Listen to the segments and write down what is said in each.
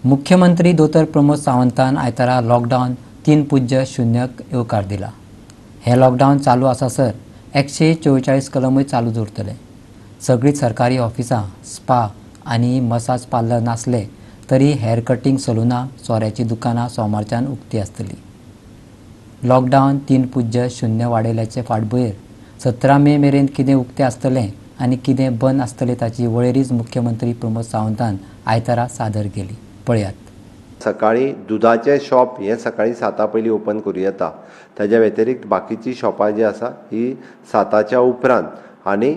मुख्यमंत्री दोतोर प्रमोद सावंतान आयतारा लॉकडावन 3.0 येवकार दिला. हे लॉकडावन चालू आसासर 144 कलमूय चालू दवरतले. सगळीं सरकारी ऑफिसां, स्पा आनी मसाज पार्लर नासले तरी हेअर कटिंग सलुनां, सोऱ्याचीं दुकानां सोमारच्यान उक्ती आसतली. लॉकडावन 3.0 वाडयल्याचे फाटभुंयेर 17 मे मेरेन कितें उक्तें आसतलें आनी कितें बंद आसतलें ताची वळेरीच मुख्यमंत्री प्रमोद सावंतान आयतारा सादर केली. पळयात. सकाळी दुदाचें शॉप हें सकाळी 7 पयलीं ओपन करूं येता. ताज्या व्यतिरिक्त बाकीची शॉपां जी आसा ही 7च्या उपरांत आनी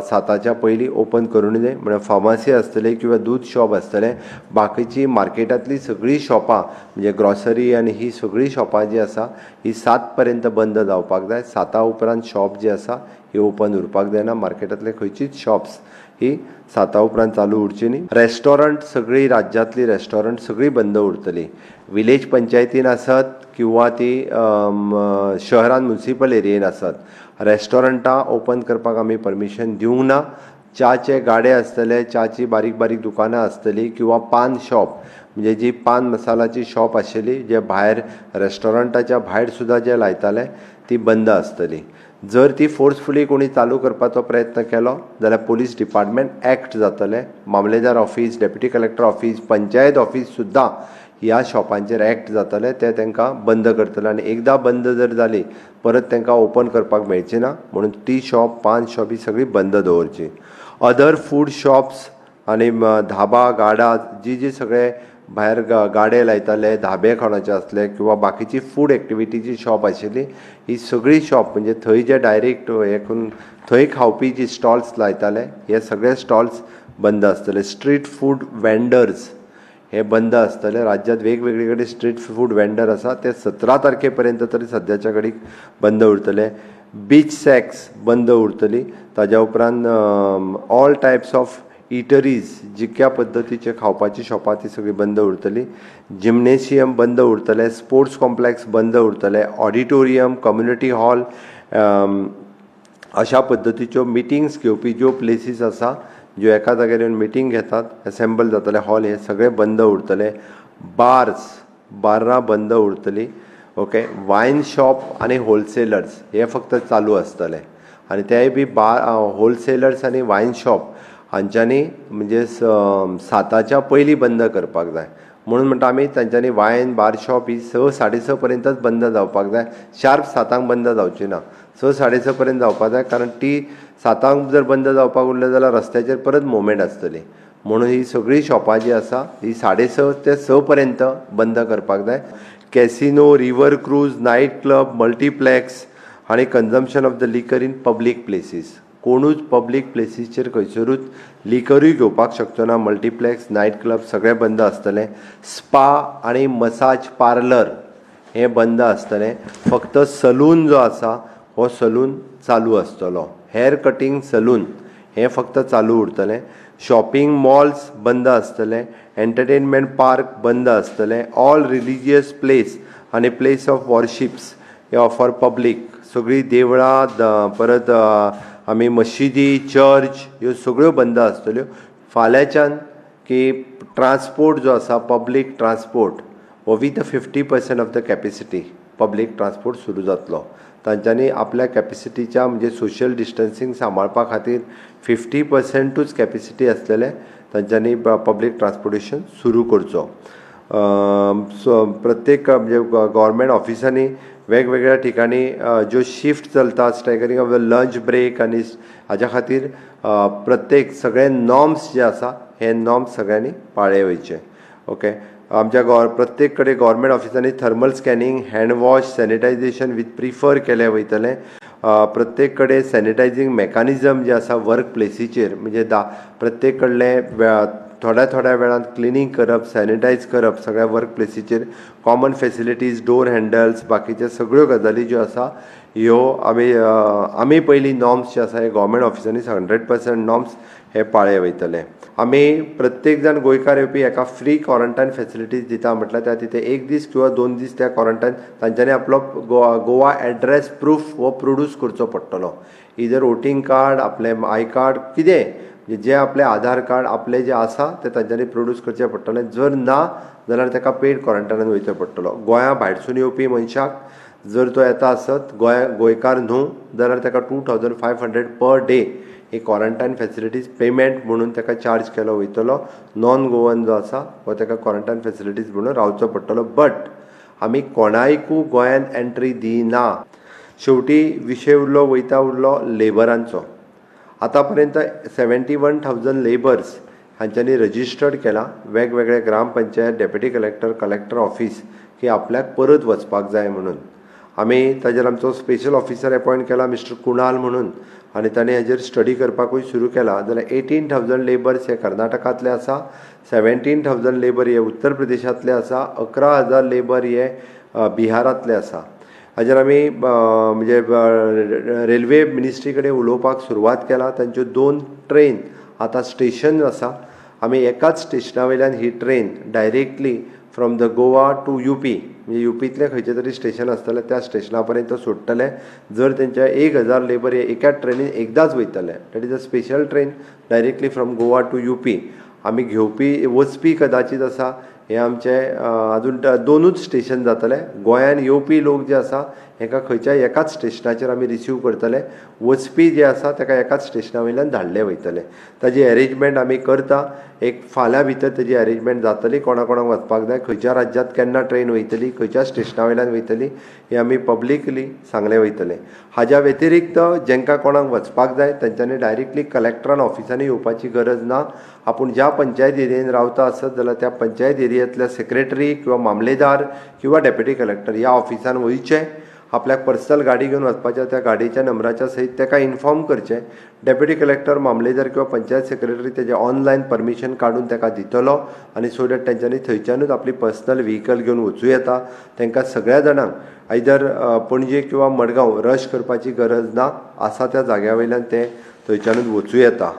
7च्या पयलीं ओपन करूं जाय. म्हळ्यार फार्मासी आसतली किंवा दूद शॉप आसतलें. बाकीची मार्केटांतली सगळीं शॉपां म्हणजे ग्रॉसरी आनी ही सगळीं शॉपां जी आसा ही 7 पर्यंत बंद जावपाक जाय. 7 उपरांत शॉप जी आसा ही ओपन उरपाक जायना. मार्केटांतले खंयचीच शॉप्स ही 7 उपरांत चालू उरची न्ही. रेस्टॉरंट सगळीं राज्यांतली रेस्टॉरंट सगळीं बंद उरतली. विलेज पंचायतीन आसत किंवा ती शहरान म्युनिसिपल एरियेन आसत, रेस्टॉरंटां ओपन करपाक आमी परमिशन दिवंक ना. च्याचे गाडे आसतले, च्याची बारीक बारीक दुकानां आसतली किंवा पान शॉप म्हणजे जी पान मसालाची शॉप आशिल्ली जे भायर रेस्टॉरंटाच्या भायर सुद्दां जे लायताले ती बंद आसतली. जर ती फोर्सफुली कोणी चालू करपाचो प्रयत्न केलो जाल्यार पोलीस डिपार्टमेंट एक्ट जातले. मामलेदार office, deputy collector office, panchayat office सुद्दां ह्या शॉपांचेर एक्ट जातले. ते तांकां बंद करतले आनी एकदां बंद जर जाली परत तांकां ओपन करपाक मेळची ना. म्हणून ती शॉप, पान शॉप ही सगळी बंद दवरची. अदर फूड शॉप्स आनी धाबा, गाडा जी जी सगळे भायर गाडे लायताले, धाबे खाणाचे आसले किंवा बाकीची फूड एक्टिविटीची शॉप आशिल्ली ही सगळी शॉप म्हणजे थंय जे डायरेक्ट हे करून थंय खावपी जी स्टॉल्स लायताले हे सगळे स्टॉल्स बंद आसतले. स्ट्रीट फूड वेंडर्स हे बंद आसतले. राज्यांत वेगवेगळे कडेन स्ट्रीट फूड वेंडर आसा ते 17 तारखे पर्यंत तरी सद्याच्या घडीक बंद उरतले. बीच सॅक्स बंद उरतली. ताज्या उपरांत ऑल टायप्स ऑफ इटरीज जितक्या पद्दतीचे खावपाची शॉपां ती सगळीं बंद उरतली. जिम्नेशियम बंद उरतले, स्पोर्ट्स कॉम्प्लेक्स बंद उरतले, ऑडिटोरियम, कम्युनिटी हॉल अशा पद्दतीच्यो मिटिंग्स घेवपी ज्यो प्लेसीस आसा ज्यो एका जाग्यार येवन मिटींग घेतात, एसेंबल जातले हॉल हे सगळे बंद उरतले. बार्स, बार्रां बंद उरतली. ओके, वायन शॉप आनी होलसेलर्स हे फक्त चालू आसतले आनी तेय बी बार होलसेलर्स आनी वायन शॉप हांच्यांनी म्हणजे 7च्या पयलीं बंद करपाक जाय. म्हणून म्हणटा आमी तांच्यांनी वायन बार शॉप ही 6, 6:30 पर्यंतच बंद जावपाक जाय. शार्प 7 बंद जावची ना, 6, 6:30 पर्यंत जावपाक जाय. कारण ती 7 जर बंद जावपाक उरले जाल्यार रस्त्याचेर परत मुवमेंट आसतली. म्हणून ही सगळीं शॉपां जी आसा ही 6:30 ते 6 पर्यंत बंद करपाक जाय. Casino, river cruise, night club, multiplex आनी consumption of the liquor in public places. कोणूच पब्लीक प्लेसीचेर खंयसरूच लिकरूय घेवपाक शकचो ना. मल्टिप्लेक्स, नायट क्लब सगळें बंद आसतलें. स्पा आनी मसाज पार्लर हें बंद आसतलें. फक्त सलून जो आसा हो सलून चालू आसतलो. हेअर कटिंग सलून हें फक्त चालू उरतलें. शॉपिंग मॉल्स बंद आसतले. एंटरटेनमेंट पार्क बंद आसतले. ऑल रिलिजियस प्लेस आनी place of worships for public, सगळीं देवळां, परत आमी मशिदी, चर्च ह्यो सगळ्यो बंद आसतल्यो. फाल्यांच्यान की ट्रान्सपोर्ट जो आसा पब्लीक ट्रान्सपोर्ट हो with 50% of the capacity public transport सुरू जातलो. तांच्यांनी आपल्या कॅपेसिटीच्या म्हणजे सोशल डिस्टन्सींग सांबाळपा खातीर 50%ूच कॅपेसिटी आसलेले तांच्यांनी पब्लीक ट्रान्सपोर्टेशन सुरू करचो. सो प्रत्येक म्हणजे गव्हर्मेंट ऑफिसांनी वेगवेगळ्या ठिकाणी ज्यो शिफ्ट चलता, staggering of the lunch break आनी हाज्या खातीर प्रत्येक सगळे नॉर्म्स जे आसा हे नॉर्म्स सगळ्यांनी पाळे वयचे. ओके, आमच्या प्रत्येक कडेन गव्हर्मेंट ऑफिसांनी thermal scanning, hand wash, sanitisation with prefer केलें वयतलें. प्रत्येक कडेन सॅनिटायझींग मॅकानिजम जे आसा वर्क प्लेसीचेर म्हणजे प्रत्येक कडले थोड्या थोड्या वेळान क्लिनींग करप, सॅनिटायज करप सगळ्या वर्क प्लेसीचेर, कॉमन फेसिलिटीज, डोर हँडल्स, बाकीचे सगळ्यो गजाली ज्यो आसा ह्यो आमी आमी पयलीं नॉर्म्स जे आसा हे गव्हर्मेंट ऑफिसांनी 100% नॉर्म्स हे पाळे वयतले. आमी प्रत्येक जाण गोंयकार येवपी एका फ्री क्वॉरंटायन फेसिलिटीज दिता. म्हटल्यार त्या तिथे 1 दीस किंवा 2 दीस त्या क्वॉरंटायन तांच्यांनी आपलो गोवा एड्रेस प्रूफ हो प्रोड्यूस करचो पडटलो. इदर वोटींग कार्ड, आपलें I card, कितें जे आपले आधार कार्ड आपले जे आसा ते तांच्यांनी प्रोड्यूस करचें पडटलें. जर ना जाल्यार ताका पेड क्वॉरंटायनान वयचें पडटलो. गोंया भायरसून येवपी मनशाक जर तो येता आसत, गोंयकार न्हू जाल्यार ताका 2500 पर डे ही क्वॉरंटायन फेसिलिटीज पेमेंट म्हणून ताका चार्ज केलो वयतलो. नॉन गोवन जो आसा हो ताका क्वॉरंटायन फेसिलिटीज म्हणून रावचो पडटलो. बट आमी कोणायकू गोंयान एंट्री दिना. शेवटी विशय उरलो वयता उरलो लेबरांचो. आतां पर्यंत 71,000 लेबर्स हांच्यांनी रजिस्टर्ड केला वेगवेगळे gram panchayat, deputy collector, collector office की आपल्याक परत वचपाक जाय म्हणून. आमी ताजेर आमचो स्पेशल ऑफिसर एपॉयंट केला मिस्टर कुणाल म्हणून, आनी ताणें हाजेर स्टडी करपाकूय सुरू केला. जाल्यार 18,000 लेबर्स हे कर्नाटकांतले आसा, 17,000 लेबर हे उत्तर प्रदेशांतले आसा, 11,000 लेबर हे बिहारांतले आसा. हाजेर आमी म्हणजे रेल्वे मिनिस्ट्री कडेन उलोवपाक सुरवात केला. तांच्यो 2 ट्रेन आतां स्टेशन आसा. आमी एकाच स्टेशना वयल्यान ही train directly from the Goa to UP, म्हणजे युपींतलें खंयचें तरी स्टेशन आसतलें त्या स्टेशना पर्यंत सोडटले. जर तेंच्या 1,000 लेबर हे एकाच ट्रेनीन एकदांच वयतले. That is a special train directly from Goa to UP. आमी घेवपी वचपी कदाचीत आसा हे आमचे अजून 2 स्टेशन जातले. गोंयान येवपी लोक जे आसा हेका खंयच्याय एकाच स्टेशनाचेर आमी रिसीव करतले. वचपी जे आसा ताका एकाच स्टेशना वयल्यान धाडले वयतले. ताजी एरेंजमेंट आमी करता. एक फाल्यां भितर ताजी एरेंजमेंट जातली. कोणा कोणाक वचपाक जाय, खंयच्या राज्यांत केन्ना ट्रेन वयतली, खंयच्या स्टेशना वयल्यान वयतली हें आमी पब्लिकली सांगलें वयतलें. हाज्या व्यतिरिक्त जेंकां कोणाक वचपाक जाय तेंच्यांनी डायरेक्टली कलेक्टरान ऑफिसांनी येवपाची गरज ना. आपूण ज्या पंचायत एरियेन रावता आसत जाल्यार त्या पंचायत एरियेंतल्या सेक्रेटरी किंवा मामलेदार किंवा डेप्युटी कलेक्टर ह्या ऑफिसान वयचें. आपल्याक पर्सनल गाडी घेवन वचपाच्या त्या गाडयेच्या नंबराच्या सयत ताका इन्फॉर्म करचें. डेप्युटी कलेक्टर, मामलेदार किंवा पंचायत सेक्रेटरी तेजें ऑनलायन परमिशन काडून ताका दितलो आनी सो that तेंच्यांनी थंयच्यानूच आपली पर्सनल व्हिकल घेवन वचूं येता. तांकां सगळ्या जाणांक आयदर पणजे किंवा मडगांव रश करपाची गरज ना. आसा त्या जाग्या वयल्यान ते थंयच्यानूच वचूं येता.